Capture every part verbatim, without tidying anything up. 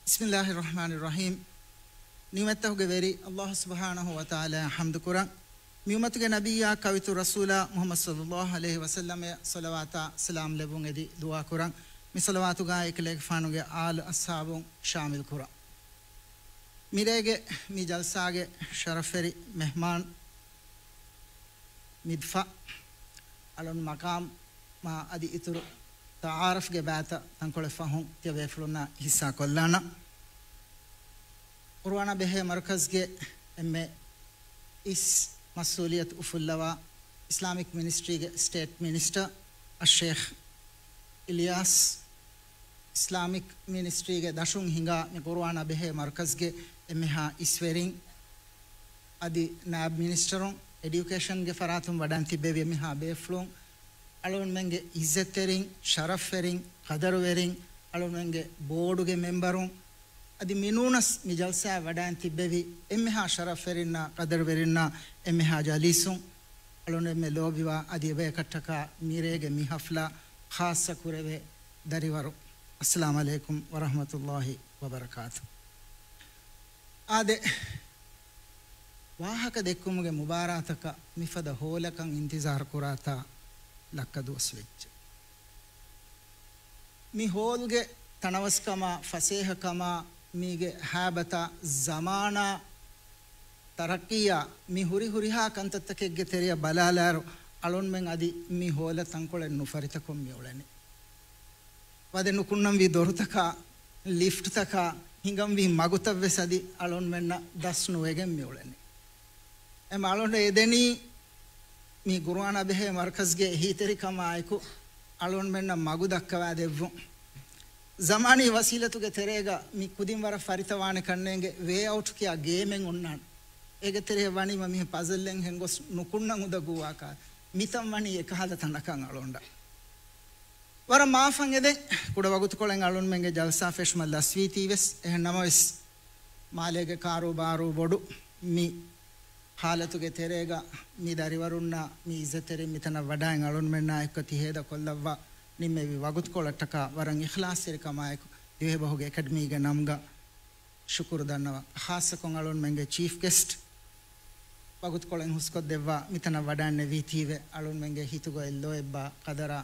ބިސްމިއްލާހި ރަޙްމާނި ރަޙީމް. ނިޢުމަތްތަކުގެ ވެރި އައްލާހު ސުބްޙާނަހު ވަތަޢާލާއަށް ޙަމްދު ކުރަން. މި އުއްމަތުގެ ނަބިއްޔާ ކައުއިތުރު ރަސޫލާ މުޙައްމަދު ޞައްލައްލާހު ޢަލައިހި ވަސައްލަމައަށް ޞަލަވާތާ ސަލާމް ލެއްވުން އެދި ދުޢާ ކުރަން. މި ޞަލަވާތުގައި އެކަލޭގެފާނުގެ އާލު އަޞްޙާބުން ޝާމިލް ކުރަން. މިރޭގެ މި ޖަލްސާގެ ޝަރަފްވެރި މެހްމާން މިދްފަ އަޅުން މަޤާމާ އަދި އިތުރު ތަޢާރަފްގެ ބައިތައް ތަންކޮޅެއް ފަހުން ތިޔަބޭފުޅުންނާ ހިއްސާ ކޮށްލާނަން. ޤުރުއާނާ ބެހޭ މަރުކަޒްގެ އެންމެ އިސް މަސްއޫލިއްޔަތު އުފުއްލަވާ އިސްލާމިކް މިނިސްޓްރީގެ ސްޓޭޓް މިނިސްޓަރ އައްޝޭޚް އިލްޔާސް، އިސްލާމިކް މިނިސްޓްރީގެ ދަށުން ހިނގާ މި ޤުރުއާނާ ބެހޭ މަރުކަޒްގެ އެންމެހާ އިސްވެރިން، އަދި ނާއިބް މިނިސްޓަރުން، އެޑިއުކޭޝަންގެ ފަރާތުން ވަޑައިން ތިއްބެވި އެންމެހާ ބޭފުޅުން، އަޅުގަނޑުމެންގެ އިއްޒަތްތެރިން، ޝަރަފްވެރިން، ޤަދަރުވެރިން، އަޅުގަނޑުމެންގެ ބޯޑުގެ މެމްބަރުން، އަދި މިނޫނަސް މި ޖަލްސާއަށް ވަޑައިން ތިއްބެވި އެންމެހާ ޝަރަފްވެރިންނާ، ޤަދަރުވެރިންނާ، އެންމެހާ ޖަލީސުން، އަޅުގަނޑު އެންމެ ލޯބިވާ އަދި އެބަޔަކަށްޓަކާ މިރޭގެ މި ޙަފްލާ ޚާއްޞަ ކުރެވޭ ދަރިވަރު، އައްސަލާމް ޢަލައިކުމް ވަރަޙްމަތުﷲ ވަބަރަކާތު. އާދެ، ވާހަކަ ދެއްކުމުގެ މުބާރާތަކަށް މިފަދަ ހޯލަކަށް އިންތިޒާރު ކުރާތާ ލައްކަ ދުވަސް ވެއްޖެ. މި ހޯލްގެ ތަނަވަސްކަމާ، ފަސޭހަކަމާ، މީގެ ހައިބަތާ، ޒަމާނާ، ތަރައްޤީއާ، މި ހުރި ހުރިހާ ކަންތައްތަކެއްގެ ތެރެއަށް ބަލާލާއިރު، އަޅުންމެން އަދި މި ހޯލަށް ތަންކޮޅެއް ނުފަރިތަކުން މިއުޅެނީ. ވަދެ ނުކުންނަންވީ ދޮރުތަކާ، ލިފްޓްތަކާ، ހިނގަންވީ މަގުތައްވެސް އަދި އަޅުންމެންނަށް ދަސް ނުވެގެން މިއުޅެނީ. އެމް އަޅުން އެދެނީ މި ޤުރުއާނާ ބެހޭ މަރުކަޒްގެ އެހީތެރިކަމާއެކު އަޅުންމެންނަށް މަގު ދައްކަވާ ދެއްވުން. ޒަމާނީ ވަސީލަތުގެ ތެރޭގަ މި ކުދިން ވަރަށް ފަރިތަވާނެ ކަންނޭނގެ ވޭއައުޓް ކިޔާ ގޭމެއް އޮންނާނެ. އޭގެ ތެރޭ ވަނީމަ މިހެން ޕަޒަލްއެއް ހެންގޮސް ނުކުންނަން އުނދަގޫވާކަށް. މިތަން ވަނީ އެކަހަލަ ތަނަކަށް އަޅުންޑަށް. ވަރަށް މާފަށް އެދެން، ކުޑަ ވަގުތުކޮޅެއް އަޅުންމެންގެ ޖަލްސާ ފެށުމަށް ލަސްވީތީވެސް، އެހެން ނަމަވެސް، މާލޭގެ ކާރޫބާރޫ ބޮޑު މި ހާލަތުގެ ތެރޭގަ މި ދަރިވަރުންނާ މި އިއްޒަތްތެރިން މިތަނަށް ވަޑައިން އަޅުންމެންނާ އެއްކޮށް ތިހޭދަ ކޮށްލައްވާ ނިންމެވި ވަގުތުކޮޅަށްޓަކާ ވަރަށް އިޚްލާޞްތެރިކަމާއެކު ދިވެހިބަހުގެ އެކަޑަމީގެ ނަމުގަ ޝުކުރު ދަންނަވަން. ޚާއްޞަކޮށް އަޅުންމެންގެ ޗީފް ގެސްޓް ވަގުތުކޮޅެއް ހުސްކޮށްދެއްވާ މިތަނަށް ވަޑައިންނެވީތީވެ އަޅުންމެންގެ ހިތުގައި ލޯތްބާ ޤަދަރާ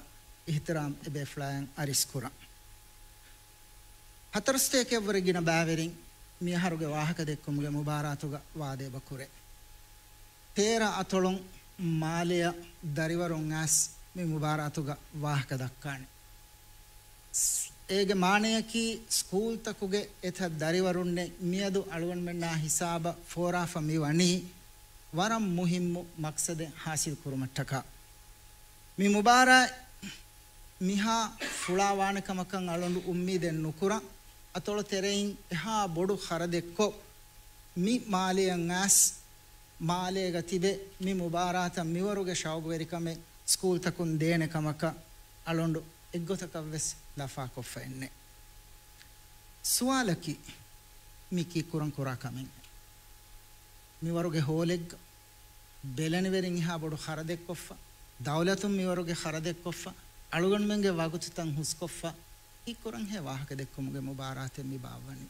އިޙްތިރާމް އެބޭފުޅާއަށް އަރިސްކުރަން. ހަތަރު ސްޓޭކެއްވުރެ ގިނަ ބައިވެރިން މިއަހަރުގެ ވާހަކަ ދެއްކުމުގެ މުބާރާތުގަ ވާދަ އެބަ ކުރޭ. ތޭރަ އަތޮޅުން މާލެއަށް ދަރިވަރުން އައިސް މި މުބާރާތުގަ ވާހަކަ ދައްކާނެ. އޭގެ މާނަޔަކީ، ސްކޫލްތަކުގެ އެތައް ދަރިވަރުންނެއް މިއަދު އަޅުގަނޑުމެންނާ ހިސާބަށް ފޯރާފަ މި ވަނީ ވަރަށް މުހިއްމު މަޤްޞަދެއް ޙާޞިލް ކުރުމަށްޓަކާ. މި މުބާރާތް މިހާ ފުޅާވާނެ ކަމަކަށް އަޅުގަނޑު އުއްމީދެއް ނުކުރަން. އަތޮޅު ތެރެއިން އެހާ ބޮޑު ޚަރަދެއްކޮށް، މި މާލެއަށް އައިސް، މާލޭގަ ތިބެ މި މުބާރާތަށް މިވަރުގެ ޝައުގުވެރިކަމެއް ސްކޫލްތަކުން ދޭނެ ކަމަކަށް އަޅުގަނޑު އެއްގޮތަކަށްވެސް ލަފާކޮށްފައެއްނެއް. ސުވާލަކީ، މި ކީއްކުރަން ކުރާ ކަމެއް؟ މިވަރުގެ ހޯލެއްގަ ބެލެނިވެރިން އެހާ ބޮޑު ޚަރަދެއްކޮށްފަ، ދައުލަތުން މިވަރުގެ ޚަރަދެއްކޮށްފަ، އަޅުގަނޑުމެންގެ ވަގުތުތައް ހުސްކޮށްފަ، ކީއްކުރަންހޭ ވާހަކަ ދެއްކުމުގެ މުބާރާތެއް މި ބާއްވަނީ؟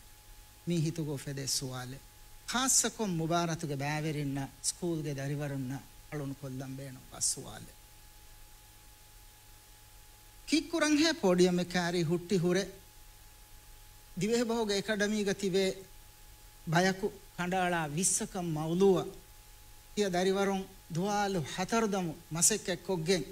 މީ ހިތުގަ އުފެދޭ ސުވާލެއް. ޚާއްޞަކޮށް މުބާރާތުގެ ބައިވެރިންނަށް، ސްކޫލްގެ ދަރިވަރުންނަށް އަޅުން ކޮށްލަން ބޭނުންވާ ސުވާލެއް. ކީއްކުރަންހޭ ޕޯޑިއަމެއް ކައިރީ ހުއްޓި ހުރެ، ދިވެހިބަހުގެ އެކަޑަމީގަ ތިބޭ ބަޔަކު ކަނޑައަޅާ ވިއްސަކަށް މައުލޫއަށް ތިޔަ ދަރިވަރުން ދުވާލު ހަތަރު ދަމު މަސައްކަތްކޮށްގެން،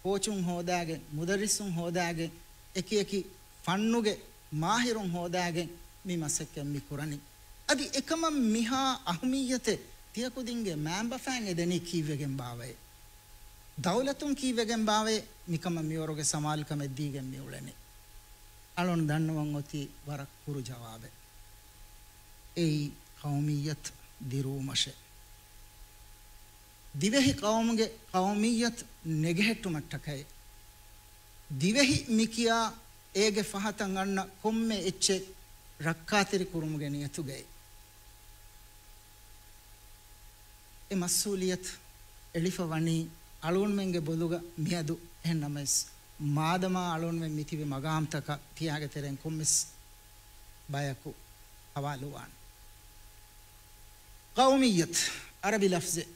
ކޯޗުން ހޯދާގެން، މުދައްރިސުން ހޯދާގެން، އެކިއެކި ފަންނުގެ މާހިރުން ހޯދާގެން މި މަސައްކަތް މި ކުރަނީ. އަދި އެކަމަށް މިހާ އަހުމިއްޔަތެއް ތިޔަކުދިންގެ މައިންބަފައިން އެދެނީ ކީއްވެގެން ބާވައޭ؟ ދައުލަތުން ކީއްވެގެން ބާވައޭ؟ މިކަމަށް މިވަރުގެ ސަމާލުކަމެއް ދީގެން މިއުޅެނީ. އަޅުން ދަންނަވަން އޮތީ ވަރަށް ކުރު ޖަވާބެއް. އެއީ ޤައުމިއްޔަތު ދިރުވުމަށޭ. ދިވެހި ޤައުމުގެ ޤައުމިއްޔަތު ނެގެހެއްޓުމަށްޓަކައި، ދިވެހި މިކިޔާ އޭގެ ފަހަތަށް އަންނަ ކޮންމެ އެއްޗެއް ރައްކާތެރި ކުރުމުގެ ނިޔަތުގައި. އެ މަސްއޫލިއްޔަތު އެޅިފަ ވަނީ އަޅުގަނޑުމެންގެ ބޮލުގަ މިއަދު. އެހެން ނަމަވެސް، މާދަމާ އަޅުގަނޑުމެން މިތިބި މަގާމްތަކަށް ތިޔާގެ ތެރެއިން ކޮންމެސް ބަޔަކު ހަވާލުވާނެ. ޤައުމިއްޔަތު ޢަރަބި ލަފްޒެއް.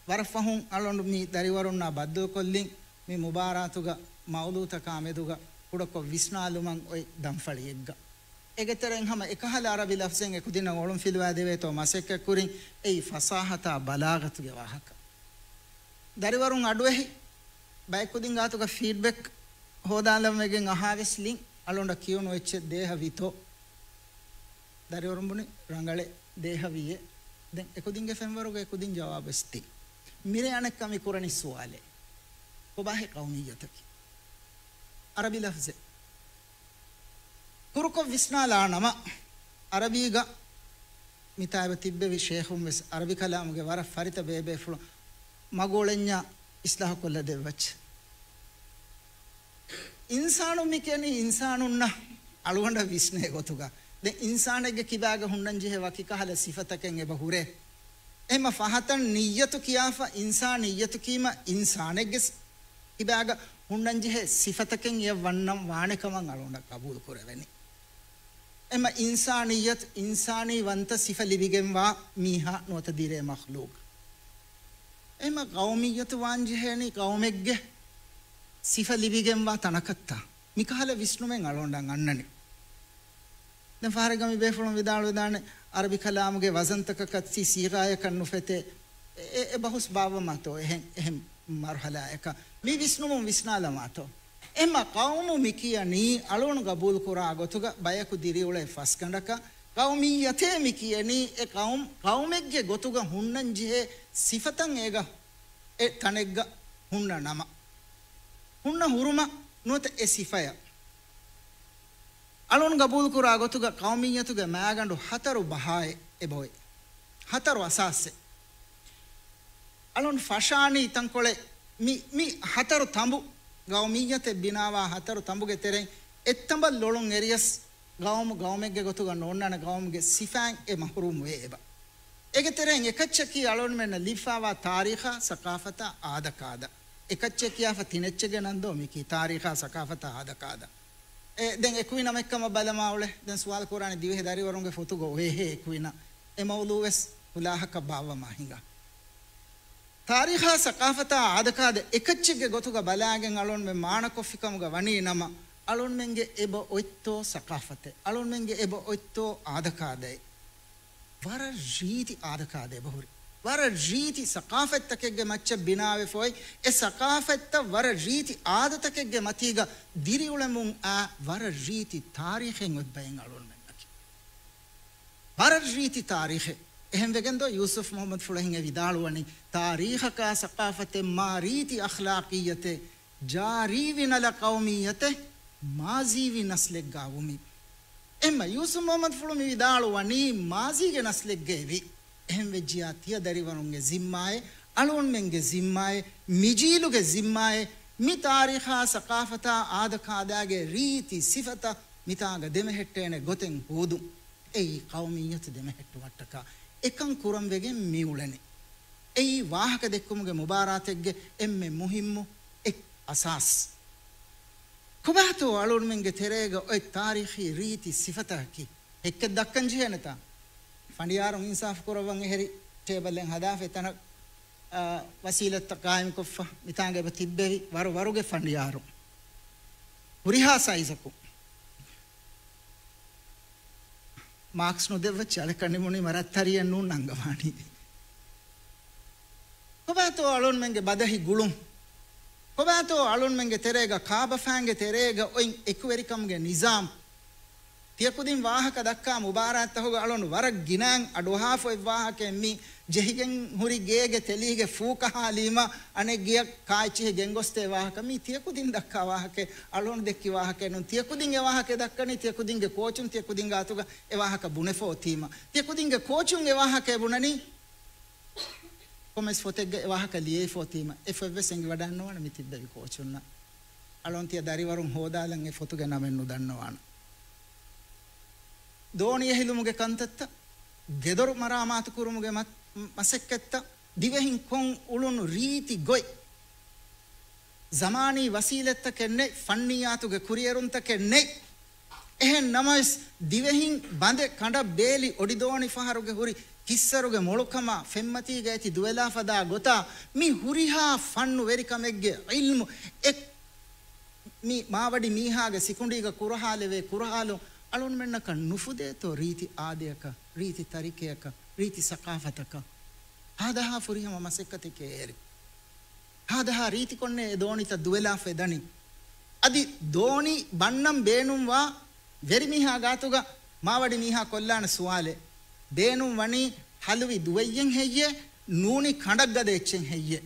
ވަރަށް ފަހުން އަޅުގަނޑު މި ދަރިވަރުންނާ ބައްދަލުކޮށްލިން މި މުބާރާތުގަ މައުޟޫޢުތަކާ މެދުގަ ކުޑަކޮށް ވިސްނާލުމަށް އޮތް ދަންފަޅިއެއްގަ. އޭގެ ތެރެއިން ހަމަ އެކަހަލަ ޢަރަބި ލަފްޒެއް އެކުދިންނަށް އޮޅުންފިލުވާދެވޭތޯ މަސައްކަތްކުރިން، އެއީ ފަޞާޙަތާ ބަލާޣަތުގެ ވާހަކަ. ދަރިވަރުން އަޑުއެހި، ބައެއް ކުދިން ގާތުގަ ފީޑްބެކް ހޯދާލަން ވެގެން އަހާވެސް ލިން، އަޅުގަނޑަށް ކިޔުނު އެއްޗެއް ދޭހަވީތޯ؟ ދަރިވަރުން ބުނި ރަނގަޅޭ ދޭހަވީއޭ. ދެން އެކުދިންގެ ފެންވަރުގަ އެކުދިން ޖަވާބުވެސް ދިން. މިރޭ އަނެއްކާ މި ކުރަނީ ސުވާލެއް. ކޮބާހޭ ޤައުމިއްޔަތަކީ؟ ޢަރަބި ލަފްޒެއް. ކުރުކޮށް ވިސްނާލާނަމަ، ޢަރަބީގަ މިތާ އެބަ ތިއްބެވި ޝޭޚުން ވެސް ޢަރަބި ކަލާމުގެ ވަރަށް ފަރިތަ ބޭބޭފުޅުން މަގު އުޅެންޏާ އިސްލާހުކޮށްލަ ދެއްވައްޗެ. އިންސާނުން މި ކިޔަނީ އިންސާނުންނަށް އަޅުގަނޑަށް ވިސްނޭ ގޮތުގަ. ދެން އިންސާނެއްގެ ކިބާގަ ހުންނަންޖެހޭ ވަކި ކަހަލަ ސިފަތަކެއް އެބަ ހުރޭ. އެހެންމަ ފަހަތަށް ނިއްޔަތު ކިޔާފަ، އިންސާނިއްޔަތު ކީމަ އިންސާނެއްގެ ސި-، ކިބާގަ ހުންނަންޖެހޭ ސިފަތަކެއް އެއަށް ވަންނަން ވާނެ ކަމަށް އަޅުގަނޑަށް ގަބޫލު ކުރެވެނީ. އެހެންމަ އިންސާނިއްޔަތު، އިންސާނީ ވަންތަ ސިފަ ލިބިގެންވާ މީހާ ނުވަތަ ދިރޭ މަޚްލޫޤް. އެހެންމަ ޤައުމިއްޔަތު ވާންޖެހޭނީ ޤައުމެއްގެ ސިފަ ލިބިގެންވާ ތަނަކަށްތާ؟ މިކަހަލަ ވިސްނުމެއް އަޅުގަނޑަށް އަންނަނީ. ދެން ފަހަރެއްގަ މި ބޭފުޅުން ވިދާޅުވެދާނެ، ޢަރަބި ކަލާމުގެ ވަޒަންތަކަކަށް ތި ޞީޣާއަކަށް ނުފެތޭ، އެ، އެ، އެ ބަހުސް ބާއްވަމާތޯ އެހެން، އެހެން މަރުޙަލާއަކަށް. މި ވިސްނުމުން ވިސްނާލަމާތޯ. އެހެންމަ ޤައުމު މި ކިޔަނީ އަޅުގަނޑު ގަބޫލުކުރާ ގޮތުގަ ބަޔަކު ދިރިއުޅޭ ފަސްގަނޑަކަށް، ޤައުމިއްޔަތޭ މި ކިޔަނީ އެ ޤައުމް، ޤައުމެއްގެ ގޮތުގަ ހުންނަންޖެހޭ ސިފަތައް އޭގަ އެ ތަނެއްގަ ހުންނަ ނަމަ، ހުންނަ ހުރުމަށް ނުވަތަ އެ ސިފަޔަށް. އަޅުން ގަބޫލުކުރާ ގޮތުގަ ޤައުމިއްޔަތުގެ މާގަނޑު ހަތަރު ބަހާއެއް އެބައޮތް. ހަތަރު އަސާސްއެއް. އަޅުން ފަށާނީ ތަންކޮޅެއް މި، މި ހަތަރު ތަނބު ގައުމިއްޔަތެއް ބިނާވާ ހަތަރު ތަނބުގެ ތެރެއިން އެއްތަނބަށް ލޮޅުން އެރިޔަސް ގައުމު ގައުމެއްގެ ގޮތުގަ ނޯންނާނެ ގައުމުގެ ސިފައިން އެ މަހުރޫމް ވޭ އެބަ. އޭގެ ތެރެއިން އެކައްޗަކީ އަޅުންމެންނަށް ލިބިފާވާ ތާރީޚާ، ސަޤާފަތާ، އާދަކާދަ. އެކައްޗެއް ކިޔާފަ ތިނެއްޗެއްގެ ނަން ދޯ މިކީ ތާރީޚާ، ސަޤާފަތާ، އާދަކާދަ. އެ، ދެން އެ ކުއިނަމެއްކަމަށް ބަލަމާ އުޅެ. ދެން ސުވާލު ކުރާނެ ދިވެހި ދަރިވަރުންގެ ފޮތުގަ އޮވޭހޭ އެ ކުއިނަށް؟ އެ މައުޟޫޢު ވެސް ހުލާހަކަށް ބާއްވަމާ ހިނގާ. ތާރީޚާ، ސަޤާފަތާ، އާދަކާދަ އެކައްޗެއްގެ ގޮތުގަ ބަލާގެން އަޅުންމެން މާނަކޮށްފިކަމުގަ ވަނީ ނަމަ، އަޅުންމެންގެ އެބަ އޮތްތޯ ސަޤާފަތެއް، އަޅުންމެންގެ އެބަ އޮތްތޯ އާދަކާދައެއް. ވަރަށް ރީތި އާދަކާދަ އެބަހުރި. ވަރަށް ރީތި ސަޤާފަތްތަކެއްގެ މައްޗަށް ބިނާވެފަ އޮތް، އެ ސަޤާފަތްތައް ވަރަށް ރީތި އާދަތަކެއްގެ މަތީގަ ދިރިއުޅެމުން އާ ވަރަށް ރީތި ތާރީޚެއް އޮތް ބައެއް އަޅުންމެންނަކީ. ވަރަށް ރީތި ތާރީޚެއް. އެހެންވެގެންދޯ ޔޫސުފް މުޙައްމަދު ފުޅު އެހެން ވިދާޅުވަނީ، ތާރީޚަކާ ސަޤާފަތެއް މާ ރީތި އަޚްލާޤިއްޔަތެއް، ޖާރީވި ނަލަ ޤައުމިއްޔަތެއް، މާޒީވި ނަސްލެއްގާ ވުމި. އެހެންމަ ޔޫސުފް މުޙައްމަދު ފުޅު މި ވިދާޅުވަނީ މާޒީގެ ނަސްލެއްގައެވި. އެހެންވެއްޖިޔާ ތިޔަ ދަރިވަރުންގެ ޒިންމާއެއް، އަޅުންމެންގެ ޒިންމާއެއް، މިޖީލުގެ ޒިންމާއެއް، މި ތާރީޚާ ސަޤާފަތާ އާދަކާދާގެ ރީތި ސިފަތައް މިތާނގަ ދެމެހެއްޓޭނެ ގޮތެއް ހޯދުން. އެއީ ޤައުމިއްޔަތު ދެމެހެއްޓުމަށްޓަކާ އެކަން ކުރަން ވެގެން މިއުޅެނީ. އެއީ ވާހަކަ ދެއްކުމުގެ މުބާރާތެއްގެ އެންމެ މުހިއްމު އެއް އަސާސް. ކޮބާތޯ އަޅުންމެންގެ ތެރޭގަ އޮތް ތާރީޚީ ރީތި ސިފަތަކަކީ؟ ހެއްކެއް ދައްކަން ޖެހޭނެތާ؟ ފަނޑިޔާރުން އިންސާފު ކުރައްވަން އެހެރި ޓޭބަލްއެއް ހަދާފަ އެތަނަށް، އާ، ވަސީލަތްތައް ޤާއިމްކޮށްފަ މިތާނގަ އެބަ ތިއްބެވި ވަރު ވަރުގެ ފަނޑިޔާރުން. ހުރިހާ ސައިޒަކުން. މާކްސް ނުދެއްވައްޗި އަޅެކަށް ނިމުނީ މަރަށް ތަރިއެއް ނޫން ނަންގަވާނީ. ކޮބާތޯ އަޅުންމެންގެ ބަދަހި ގުޅުން؟ ކޮބާތޯ އަޅުންމެންގެ ތެރޭގަ ކާބަފައިންގެ ތެރޭގަ އޮތް އެކުވެރިކަމުގެ ނިޒާމް؟ ތިޔަކުދިން ވާހަކަ ދައްކާ މުބާރާތްތަހުގަ އަޅުން ވަރަށް ގިނައިން އަޑުއަހާފަ އޮތް ވާހަކައެއް މީ ޖެހިގެން ހުރި ގޭގެ ތެލީގެ ފޫ ކަހާލީމަ އަނެއް ގެޔަށް ކާއެއްޗިހި ގެންގޮސްދޭ ވާހަކަ މީ ތިޔަކުދިން ދައްކާ ވާހަކައެއް، އަޅުން ދެއްކި ވާހަކައެއް ނޫން. ތިޔަކުދިން އެ ވާހަކަ ދައްކަނީ ތިޔަކުދިންގެ ކޯޗުން ތިޔަކުދިން ގާތުގަ އެ ވާހަކަ ބުނެފަ އޮތީމަ. ތިޔަކުދިންގެ ކޯޗުން އެ ވާހަކައެއް ބުނަނީ ކޮމެސް ފޮތެއްގަ އެ ވާހަކަ ލިޔެފަ އޮތީމަ. އެ ފޮތްވެސް އެނގިވަޑައިންނަވާނެ މި ތިއްބެވި ކޯޗުންނަށް. އަޅުން ތިޔަ ދަރިވަރުން ހޯދާލަން އެ ފޮތުގެ ނަމެއް ނުދަންނަވާނަ. ދޯނި އެހިލުމުގެ ކަންތައްތައް، ގެދޮރު މަރާމާތު ކުރުމުގެ މަ-، މަސައްކަތްތައް، ދިވެހިން ކޮން އުޅުނު ރީތި ގޮތް، ޒަމާނީ ވަސީލަތްތަކެއް ނެތް، ފަންނިއްޔާތުގެ ކުރިއެރުންތަކެއް ނެތް. އެހެން ނަމަވެސް، ދިވެހިން ބަނދެއް ކަނޑަށް ބޭލި އޮޑިދޯނި ފަހަރުގެ ހުރި ކިއްސަރުގެ މޮޅުކަމާ ފެންމަތީގަ އެތި ދުވެލާ ފަދާ ގޮތާ، މި ހުރިހާ ފަންނު ވެރިކަމެއްގެ ޢިލްމު އެ މި މާވަޑި މީހާގެ ސިކުނޑީގަ ކުރަހާލެވޭ ކުރަހާލުން އަޅުންމެންނަކަށް ނުފުދޭތޯ ރީތި އާދަޔަކަށް، ރީތި ތަރިކަޔަކަށް، ރީތި ސަޤާފަތަކަށް. ހާދަހާ ފުރިހަމަ މަސައްކަތެކޭ އޭރު. ހާދަހާ ރީތިކޮށްނޭ އެ ދޯނިތައް ދުވެލާފަ އެދަނީ. އަދި ދޯނި ބަންނަން ބޭނުންވާ ވެރިމީހާ ގާތުގަ މާވަޑި މީހާ ކޮށްލާނެ ސުވާލެއް. ބޭނުން ވަނީ ހަލުވި ދުވެއްޔެއް ހެއްޔޭ؟ ނޫނީ ކަނޑަށް ގަދަ އެއްޗެއް ހެއްޔޭ؟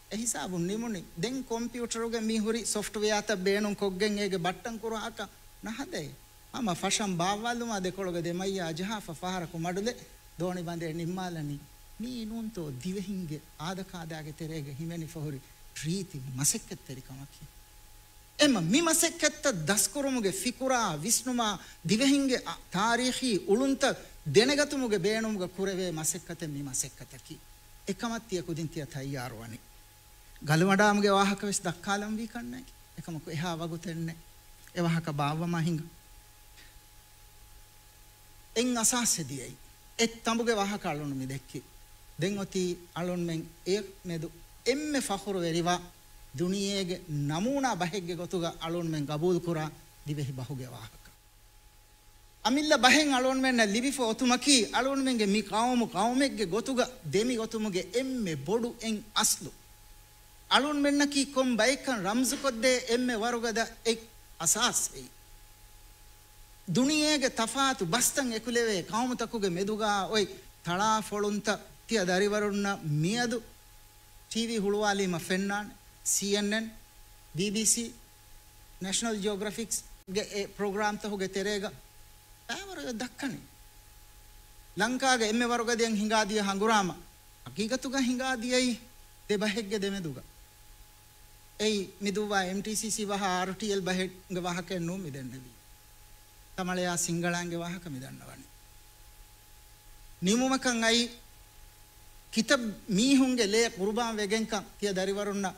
އެ ހިސާބުން ނިމުނީ. ދެން ކޮމްޕިއުޓަރުގެ މި ހުރި ސޮފްޓްވެއާތައް ބޭނުން ކޮށްގެން އޭގެ ބައްޓަން ކުރުހާކަށް ނަހަދޭ. ހަމަ ފަށަން ބާއްވާލުމާ ދެކޮޅުގަ ދެމައްޔާ ޖަހާފަ ފަހަރަކު މަޑުލެ ދޯނި ބަނދެއް ނިންމާލަނީ. މިއީ ނޫންތޯ ދިވެހިންގެ އާދަކާދާގެ ތެރޭގަ ހިމެނިފަ ހުރި ރީތި މަސައްކަތްތެރިކަމަކީ؟ އެމަ މި މަސައްކަތްތައް ދަސްކުރުމުގެ ފިކުރާ ވިސްނުމާ ދިވެހިންގެ އަ، ތާރީޚީ އުޅުންތައް ދެނެގަތުމުގެ ބޭނުމުގަ ކުރެވޭ މަސައްކަތެއް މި މަސައްކަތަކީ. އެކަމަށް ތިޔަ ކުދިން ތިޔަ ތައްޔާރުވަނީ. ގަލުމަޑާމުގެ ވާހަކަ ވެސް ދައްކާލަންވީ ކަންނޭނގެ. އެކަމަކު އެހާ ވަގުތެއްނެ. އެ ވާހަކަ ބާއްވަމާ ހިނގާ. އެއް އަސާސެއް ދިޔައީ. އެއް ތަނބުގެ ވާހަކަ އަޅުން މި ދެއްކި. ދެން އޮތީ އަޅުންމެން އެ މެދު އެންމެ ފަޚުރުވެރިވާ ދުނިޔޭގެ ނަމޫނާ ބަހެއްގެ ގޮތުގަ އަޅުންމެން ގަބޫލުކުރާ ދިވެހި ބަހުގެ ވާހަކަ. އަމިއްލަ ބަހެއް އަޅުންމެންނަށް ލިބިފަ އޮތުމަކީ، އަޅުންމެންގެ މި ޤައުމު ޤައުމެއްގެ ގޮތުގަ ދެމި އޮތުމުގެ އެންމެ ބޮޑު އެއް އަސްލު. އަޅުންމެންނަކީ ކޮން ބައެއްކަން ރަމްޒުކޮށްދޭ އެންމެ ވަރުގަދަ އެއް އަސާސް އެއީ. ދުނިޔޭގެ ތަފާތު ބަސްތައް އެކުލެވޭ ޤައުމުތަކުގެ މެދުގަ އޮތް ތަޅާފޮޅުންތައް ތިޔަ ދަރިވަރުންނަށް މިއަދު ޓީވީ ހުޅުވާލީމަ ފެންނާނެ. ސީއެންއެން، ބީބީސީ، ނެޝަނަލް ޖިއޮގްރަފިކްސްގެ އެ ޕްރޮގްރާމްތަކުގެ ތެރޭގަ ބައިވަރު އެ ދައްކަނީ. ލަންކާގެ އެންމެ ވަރުގަދައަށް ހިނގާދިޔަ ހަނގުރާމަ ހަގީގަތުގަ ހިނގާދިޔައީ ދެ ބަހެއްގެ ދެމެދުގަ. އެއީ މިދުއްވާ އެމްޓީސީސީ ބަހާ އާރުޓީއެލް ބަހެއްގެ ވާހަކައެއް ނޫން މި ދެންނެވީ. ތަމަޅަޔާ ސިންގަޅާންގެ ވާހަކަ މި ދަންނަވަނީ. ނިމުމަކަށް އައި ކިތައް މީހުންގެ ލޭ ޤުރުބާން ވެގެންކަން ތިޔަ ދަރިވަރުންނަށް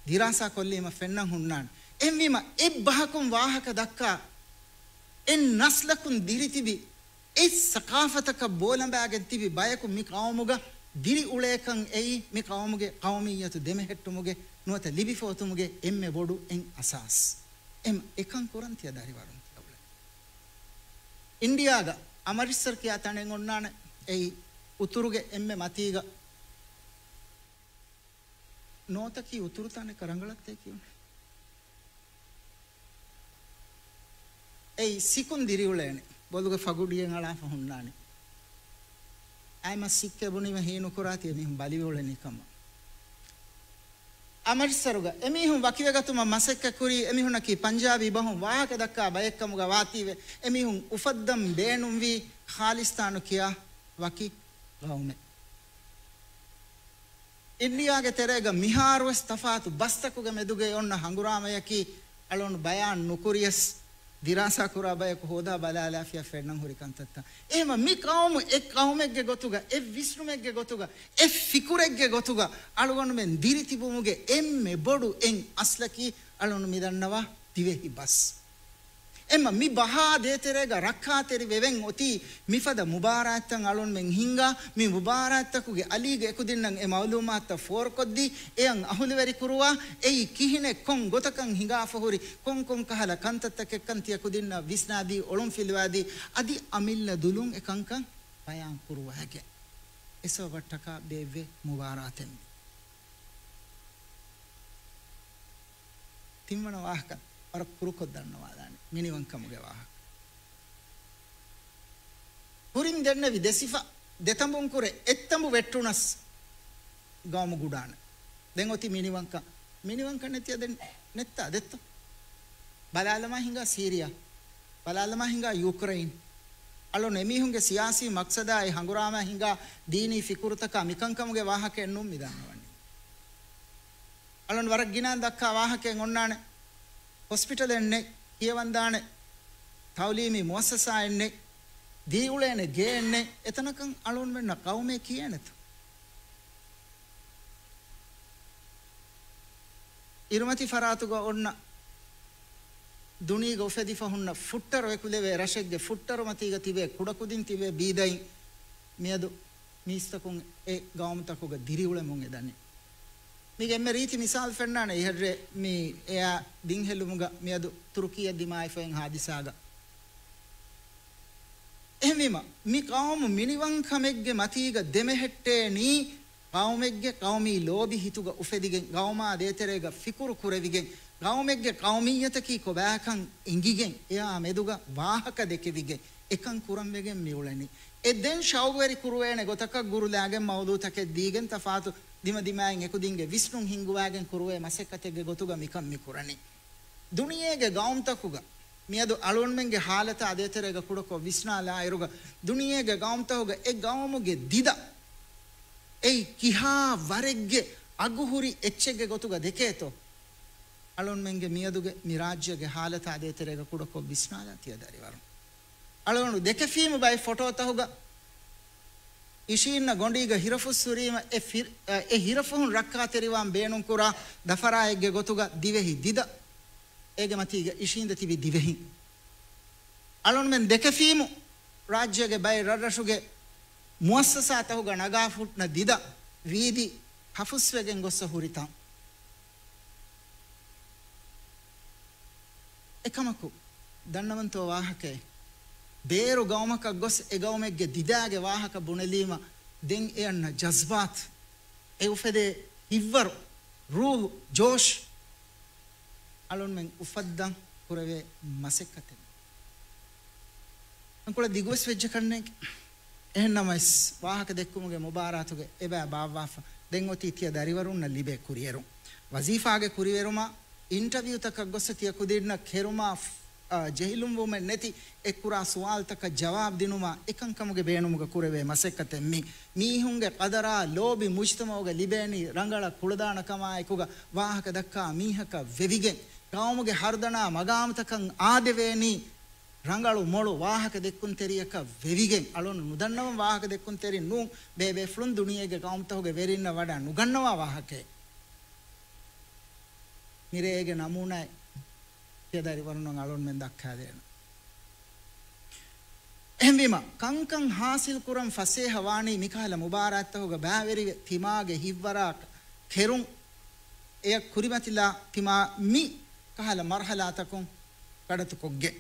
ދިރާސާ ކޮށްލީމަ ފެންނަން ހުންނާނެ. އެހެންވީމަ އެއް ބަހަކުން ވާހަކަ ދައްކާ އެއް ނަސްލަކުން ދިރިތިބި އެއް ސަޤާފަތަކަށް ބޯލަނބާގެން ތިބި ބަޔަކު މި ޤައުމުގަ ދިރިއުޅޭކަން އެއީ މި ޤައުމުގެ ޤައުމިއްޔަތު ދެމެހެއްޓުމުގެ ނުވަތަ ލިބިފަ އޮތުމުގެ އެންމެ ބޮޑު އެއް އަސާސް. އެމަ އެކަން ކުރަން ތިޔަ ދަރިވަރުން ތިޔަ އުޅެން. އިންޑިއާގަ އަމްރިތްސަރް ކިޔާ ތަނެއް އޮންނާނެ. އެއީ އުތުރުގެ އެންމެ މަތީގަ ނޯތަކީ އުތުރު ތަނެއް ކަ ރަނގަޅަށްތޭ ކިޔުނެ. އެއީ ސިކުން ދިރިއުޅޭނެ. ބޮލުގެ ފަގުޑިއެއް އަޅާފަ ހުންނާނެ. އައިމަ ސިއްކެ ބުނީމަ ހީނުކުރާތީ އެމީހުން ބަލިވެ އުޅެނީ ކަމަށް. އަމްރިތްސަރުގަ އެމީހުން ވަކިވެގަތުމަށް މަސައްކަތްކުރީ އެމީހުންނަކީ ޕަންޖާބީ ބަހުން ވާހަކަ ދައްކާ ބައެއްކަމުގަ ވާތީވެ އެމީހުން އުފައްދަން ބޭނުންވީ ޚާލިސްތާނު ކިޔާ ވަކި ޤައުމެއް. އިންޑިއާގެ ތެރޭގަ މިހާރުވެސް ތަފާތު ބަސްތަކުގެ މެދުގައި އޮންނަ ހަނގުރާމަޔަކީ އަޅުން ބަޔާން ނުކުރިޔަސް، ދިރާސާ ކުރާ ބަޔަކު ހޯދާ ބަލާލާފިޔާ ފެންނަން ހުރި ކަންތައްތައް. އެހެމަ މި ޤައުމު އެއް ޤައުމެއްގެ ގޮތުގަ، އެއް ވިސްނުމެއްގެ ގޮތުގަ، އެއް ފިކުރެއްގެ ގޮތުގަ އަޅުގަނޑުމެން ދިރިތިބުމުގެ އެންމެ ބޮޑު އެއް އަސްލަކީ އަޅުން މިދަންނަވާ ދިވެހި ބަސް. އެމަ މި ބަހާ ދޭތެރޭގަ ރައްކާތެރި ވެވެން އޮތީ މިފަދަ މުބާރާތްތައް އަޅުންމެން ހިންގާ، މި މުބާރާތްތަކުގެ އަލީގެ އެކުދިންނަށް އެ މައުލޫމާތުތައް ފޯރުކޮށްދީ، އެއަށް އަހުލުވެރިކުރުވާ، އެއީ ކިހިނެއް ކޮން ގޮތަކަށް ހިނގާފަ ހުރި، ކޮން ކޮން ކަހަލަ ކަންތައްތަކެއްކަން ތިޔަކުދިންނަށް ވިސްނާދީ، އޮޅުންފިލުވާދީ، އަދި އަމިއްލަ ދުލުން އެކަންކަން ބަޔާން ކުރުވައިގެން. އެ ސަބަބަށްޓަކާ ބޭއްވޭ މުބާރާތެއް މި. ތިންވަނަ ވާހަކަ ވަރަށް ކުރުކޮށް ދަންނަވާލާނެ. މިނިވަންކަމުގެ ވާހަކަ. ކުރިން ދެންނެވި ދެ ސިފަ ދެތަނބުން ކުރެ އެއްތަނބު ވެއްޓުނަސް ގައުމު ގުޑާނެ. ދެން އޮތީ މިނިވަންކަން. މިނިވަންކަން ނެތިޔަ ދެން ނެއްތާ ދެއްތޯ؟ ބަލާލަމާ ހިނގާ ސީރިޔާ. ބަލާލަމާ ހިނގާ ޔޫކްރެއިން. އަޅުން އެމީހުންގެ ސިޔާސީ މަޤްޞަދާއި ހަނގުރާމަ ހިނގާ ދީނީ ފިކުރުތަކާ މިކަންކަމުގެ ވާހަކައެއް ނޫން މި ދަންނަވަނީ. އަޅުން ވަރަށް ގިނައިން ދައްކާ ވާހަކައެއް އޮންނާނެ. ހޮސްޕިޓަލެއް ނެތް، ކިޔަވަންދާނެ ތައުލީމީ މުއައްސަސާއެއް ނެތް، ދީއުޅޭނެ ގެއެއް ނެތް، އެތަނަކަށް އަޅުންމެންނަށް ޤައުމޭ ކިޔޭނެތަ؟ އިރުމަތި ފަރާތުގަ އޮންނަ ދުނީގަ އުފެދިފަ ހުންނަ ފުއްޓަރު އެކުލެވޭ ރަށެއްގެ ފުއްޓަރު މަތީގަ ތިބޭ ކުޑަކުދިން ތިބޭ ބީދައިން މިއަދު މީސްތަކުން އެ ގައުމުތަކުގަ ދިރިއުޅެމުން އެދަނީ. މީގެ އެންމެ ރީތި މިސާލު ފެންނާނެ އިހަށްރޭ މި އެއާ ދިންހެލުމުގަ މިއަދު ތުރުކީއަށް ދިމާވެފައި ހާދިސާގަ. އެހެންވީމަ، މި ޤައުމު މިނިވަންކަމެއްގެ މަތީގަ ދެމެހެއްޓޭނީ، ޤައުމެއްގެ ޤައުމީ ލޯބި ހިތުގަ އުފެދިގެން، ޤައުމާ ދޭތެރޭގަ ފިކުރު ކުރެވިގެން، ޤައުމެއްގެ ޤައުމިއްޔަތަކީ ކޮބާކަން އެނގިގެން، އެއާ މެދުގަ ވާހަކަ ދެކެވިގެން، އެކަން ކުރަންވެގެން މިއުޅެނީ. އެ ދެން ޝައުގުވެރި ކުރުވޭނެ ގޮތަކަށް ގުރުލާގެން މައުޟޫތަކެއް ދީގެން ތަފާތު ދިމަދިމާއިން އެކުދިންގެ ވިސްނުން ހިންގުވާގެން ކުރުވޭ މަސައްކަތެއްގެ ގޮތުގަ މިކަން މިކުރަނީ. ދުނިޔޭގެ ގައުމުތަކުގަ މިއަދު އަޅުންމެންގެ ހާލަތާ ދޭތެރޭގަ ކުޑަކޮށް ވިސްނާލާއިރުގަ، ދުނިޔޭގެ ގައުމުތަކުގަ އެ ގައުމުގެ ދިދަ އެއީ ކިހާ ވަރެއްގެ އަގުހުރި އެއްޗެއްގެ ގޮތުގަ ދެކޭތޯ؟ އަޅުންމެންގެ މިއަދުގެ މި ރާއްޖޭގެ ހާލަތާ ދޭތެރޭގަ ކުޑަކޮށް ވިސްނާލާ ތިޔަ ދަރިވަރުން. އަޅުގަނޑު ދެކެފީމު ބައެއް ފޮޓޯތަކުގަ އިށީންނަ ގޮނޑީގަ ހިރަފުސް ހުރީމަ އެ ފި-، އެ ހިރަފުހުން ރައްކާތެރިވާން ބޭނުންކުރާ ދަފަރާއެއްގެ ގޮތުގަ ދިވެހި ދިދަ އޭގެ މަތީގަ އިށީނދެ ތިބި ދިވެހިން. އަޅުންމެން ދެކެފީމު ރާއްޖޭގެ ބައެއް ރަށްރަށުގެ މުއައްސަސާތަކުގަ ނަގާފުއްނަ ދިދަ ވީދި ހަފުސްވެގެން ގޮއްސަ ހުރިތަން. އެކަމަކު، ދަންނަވަންތޯ ވާހަކައެއް، ބޭރު ގައުމަކަށް ގޮސް އެ ގައުމެއްގެ ދިދާގެ ވާހަކަ ބުނެލީމަ، ދެން އެ އަންނަ ޖަޒްބާތު، އެ އުފެދޭ ހިތްވަރު، ރޫހު، ޖޯޝް، އަޅުންމެން އުފައްދަން ކުރެވޭ މަސައްކަތެއް. އަނކުޅަ ދިގުވެސް ވެއްޖެ ކަންނޭނގެ. އެހެންނަމަވެސް، ވާހަކަ ދެއްކުމުގެ މުބާރާތުގެ އެބައި ބާއްވާފަ، ދެން އޮތީ ތިޔަ ދަރިވަރުންނަށް ލިބޭ ކުރިއެރުން. ވަޒީފާގެ ކުރިއެރުމާ، އިންޓަވިއުތަކަށް ގޮއްސަ ތިޔަ ކުދިންނަށް ކެރުމާ، އާ، ޖެހިލުންވުމެއް ނެތި އެއްކުރާ ސުވާލުތަކަށް ޖަވާބު ދިނުމާ، އެކަންކަމުގެ ބޭނުމުގަ ކުރެވޭ މަސައްކަތެއް މީ. މީހުންގެ ޤަދަރާ ލޯބި މުޖްތަމަޢުގަ ލިބޭނީ ރަނގަޅަށް ކުޅަދާނަކަމާއެކުގަ ވާހަކަ ދައްކާ މީހަކަށް ވެވިގެން، ޤައުމުގެ ހަރުދަނާ މަގާމުތަކަށް އާދެވޭނީ ރަނގަޅު މޮޅު ވާހަކަ ދެއްކުންތެރިޔަކަށް ވެވިގެން، އަޅުން ނުދަންނަވަން ވާހަކަ ދެއްކުންތެރި ނޫން، ބޭބޭފުޅުން ދުނިޔޭގެ ޤައުމުތަކުގެ ވެރިންނަށް ވަޑާ ނުގަންނަވާ ވާހަކައެއް. މިރޭގެ ނަމޫނާއެއް ތިޔަދަރިވަރުންނަށް އަޅުންމެން ދައްކާދޭނަން. އެހެންވީމަ، ކަންކަން ހާސިލް ކުރަން ފަސޭހަވާނީ މިކަހަލަ މުބާރާތްތަކުގަ ބައިވެރިވެ، ތިމާގެ ހިތްވަރާ ކެރުން އެއަށް ކުރިމަތިލާ ތިމާ މި ކަހަލަ މަރުހަލާތަކުން ކަޑަތުކޮށްގެން.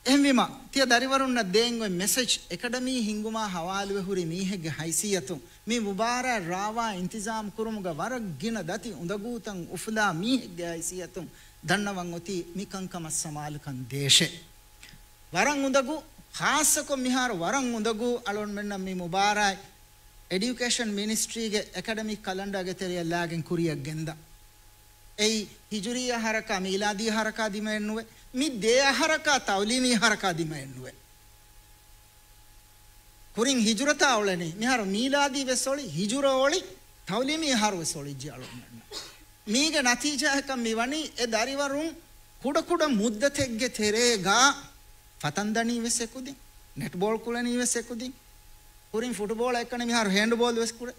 އެހެންވީމަ، ތިޔަ ދަރިވަރުންނަށް ދޭން އޮތް މެސެޖް، އެކަޑަމީ ހިންގުމާ ހަވާލުވެ ހުރި މީހެއްގެ ހައިސިއްޔަތުން، މި މުބާރާތް ރާވާ އިންތިޒާމް ކުރުމުގަ ވަރަށް ގިނަ ދަތި އުނދަގޫތައް އުފުލާ މީހެއްގެ ހައިސިއްޔަތުން ދަންނަވަން އޮތީ މި ކަންކަމަށް ސަމާލުކަން ދޭށޭ. ވަރަށް އުނދަގޫ، ޚާއްޞަކޮށް މިހާރު ވަރަށް އުނދަގޫ އަޅުންމެންނަށް މި މުބާރާތް އެޑިއުކޭޝަން މިނިސްޓްރީގެ އެކަޑަމިކް ކަލަންޑާގެ ތެރެއަށް ލާގެން ކުރިއަށް ގެންދާ. އެއީ ހިޖުރީ އަހަރަކާ މީލާދީ އަހަރަކާ ދިމައެއް ނުވޭ. މި ދެ އަހަރަކާ ތައުލީމީ އަހަރަކާ ދިމައެއް ނުވޭ. ކުރިން ހިޖުރަތާ އުޅެނީ. މިހާރު މީލާދީ ވެސް އޮޅި، ހިޖުރަ އޮޅި، ތައުލީމީ އަހަރު ވެސް އޮޅިއްޖެ އަޅުގަނޑުމެންނަށް. މީގެ ނަތީޖާއަކަށް މި ވަނީ އެ ދަރިވަރުން ކުޑަކުޑަ މުއްދަތެއްގެ ތެރޭގަ ފަތަން ދަނީ ވެސް އެކުދިން، ނެޓްބޯޅް ކުޅެނީ ވެސް އެކުދިން. ކުރިން ފުޓުބޯޅަ އެއްކަނި މިހާރު ހޭންޑްބޯލް ވެސް ކުޅޭ.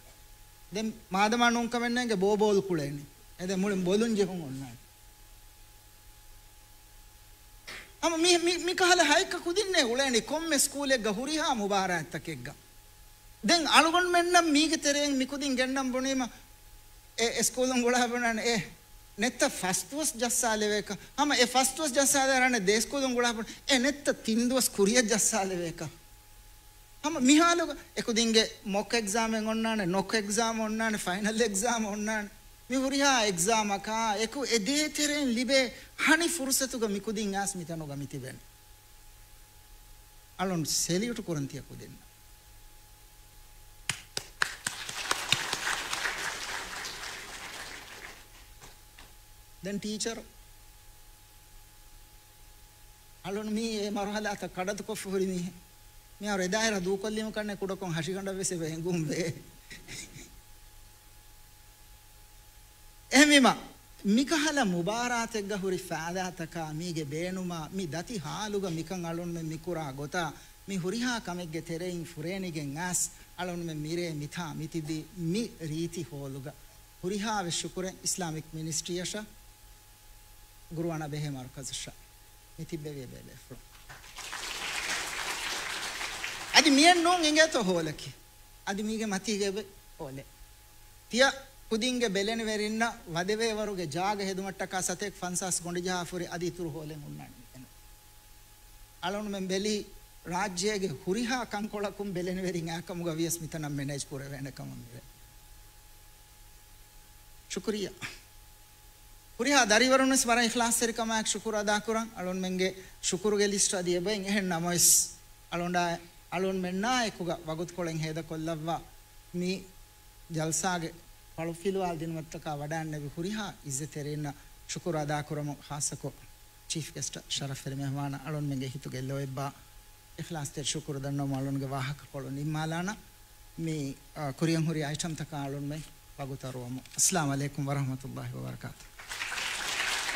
ދެން މާދަމާ ނޫންކަމެއް ނޭނގެ ބޯ ބޯލް ކުޅޭނީ. އެ ދެން މުޅިން ބޮލުން ޖެހުން އޮންނާނެ. ހަމަ މި، މި، މި ކަހަލަ ހައެއްކަ ކުދިންނޭ އުޅޭނީ ކޮންމެ ސްކޫލެއްގަ ހުރިހާ މުބާރާތްތަކެއްގަ. ދެން އަޅުގަނޑުމެންނަށް މީގެ ތެރެއިން މިކުދިން ގެންނަން ބުނީމަ، އެ، އެ ސްކޫލުން ގުޅާ ބުނާނެ، އެ ނެތްތަ ފަސްދުވަސް ޖައްސާލެވޭކަ. ހަމަ އެ ފަސްދުވަސް ޖައްސާލާނެ ދޭ ސްކޫލުން ގުޅާ ބުނާ، އެ ނެތްތަ ތިންދުވަސް ކުރިއަށް ޖައްސާލެވޭކަ. ހަމަ މިހާލުގަ އެކުދިންގެ މޮކް އެގްޒާމެއް އޮންނާނެ، ނޮކް އެގްޒާމް އޮންނާނެ، ފައިނަލް އެގްޒާމް އޮންނާނެ. މި ހުރިހާ އެގްޒާމަކާ އެކު އެ ދޭތެރެއިން ލިބޭ ހަނި ފުރުސަތުގަ މިކުދިން އައިސް މިތަނުގަ މިތިބެނީ. އަޅުން ސެލިއުޓް ކުރަން ތިޔަ ކުދިންނަށް. ދެން ޓީޗަރު އަޅުން މީ އެ މަރުހަލާތައް ކަޑަތުކޮށްފަ ހުރި މީހެއް. މިހާރު އެ ދާއިރާ ދޫކޮށްލީމަ ކަންނޭ ކުޑަކޮށް ހަށިގަނޑަށް ވެސް އެބަ އެނގުން ވޭ. އެހެންވީމަ، މިކަހަލަ މުބާރާތެއްގަ ހުރި ފާއިދާތަކާ މީގެ ބޭނުމާ މި ދަތި ހާލުގަ މިކަން އަޅުންމެން މިކުރާ ގޮތާ މި ހުރިހާ ކަމެއްގެ ތެރެއިން ފުރޭނިގެން އައިސް އަޅުންމެން މިރޭ މިތާ މިތިބީ މި ރީތި ހޯލުގަ. ހުރިހާވެސް ޝުކުރެއް އިސްލާމިކް މިނިސްޓްރީއަށަށް. ގުރުއާނާ ބެހޭ މަރުކަޒަށާ މި ތިއްބެވި ބޭބޭފުޅުން. އަދި މިއެއް ނޫން އިނގޭތޯ ހޯލަކީ. އަދި މީގެ މަތީގަ އެބަ ހޯލެ. ތިޔަ ކުދިންގެ ބެލެނިވެރިންނަށް ވަދެވޭވަރުގެ ޖާގަ ހެދުމަށްޓަކާ ސަތޭކަ ފަންސާސް ގޮނޑިޖަހާފަ ހުރި އަދި އިތުރު ހޯލެއް ހުންނާނެ މިތަނަށް. އަޅުންމެން ބެލީ ރާއްޖޭގެ ހުރިހާ ކަންކޮޅަކުން ބެލެނިވެރިން އާކަމުގަ ވިޔަސް މިތަނަށް މެނޭޖް ކުރެވޭނެ ކަމަށް މިވެ. ޝުކުރިއްޔާ. ހުރިހާ ދަރިވަރުންވެސް ވަރަށް އިޚްލާޞްތެރިކަމާއެކު ޝުކުރު އަދާކުރަން. އަޅުންމެންގެ ޝުކުރުގެ ލިސްޓު އަދި އެބައިން އެހެން ނަމަވެސް، އަޅުނޑާ، އަޅުންމެންނާ އެކުގަ ވަގުތުކޮޅެއް ހޭދަކޮށްލައްވާ މި ޖަލްސާގެ ފަޅުފިލުވާލް ދިނުމަށްޓަކާ ވަޑައިންނެވި ހުރިހާ އިއްޒަތްތެރިންނަށް ޝުކުރު އަދާކުރަމުން، ޚާއްޞަކޮށް ޗީފް ގެސްޓަށް ޝަރަފްވެރި މެހުމާނަށް އަޅުންމެންގެ ހިތުގެ ލޯތްބާ އިޚްލާޞްތެރި ޝުކުރު ދަންނަވަމުން އަޅުންގެ ވާހަކަކޮޅު ނިންމާލާނަން. މި، އާ، ކުރިއަށް ހުރި އައިޓަމްތަކަށް އަޅުންމެން ވަގުތު އަރުވަމު. އައްސަލާމު ޢަލައިކުމް ވަރަޙްމަތުﷲި ވަބަރަކާތުހު.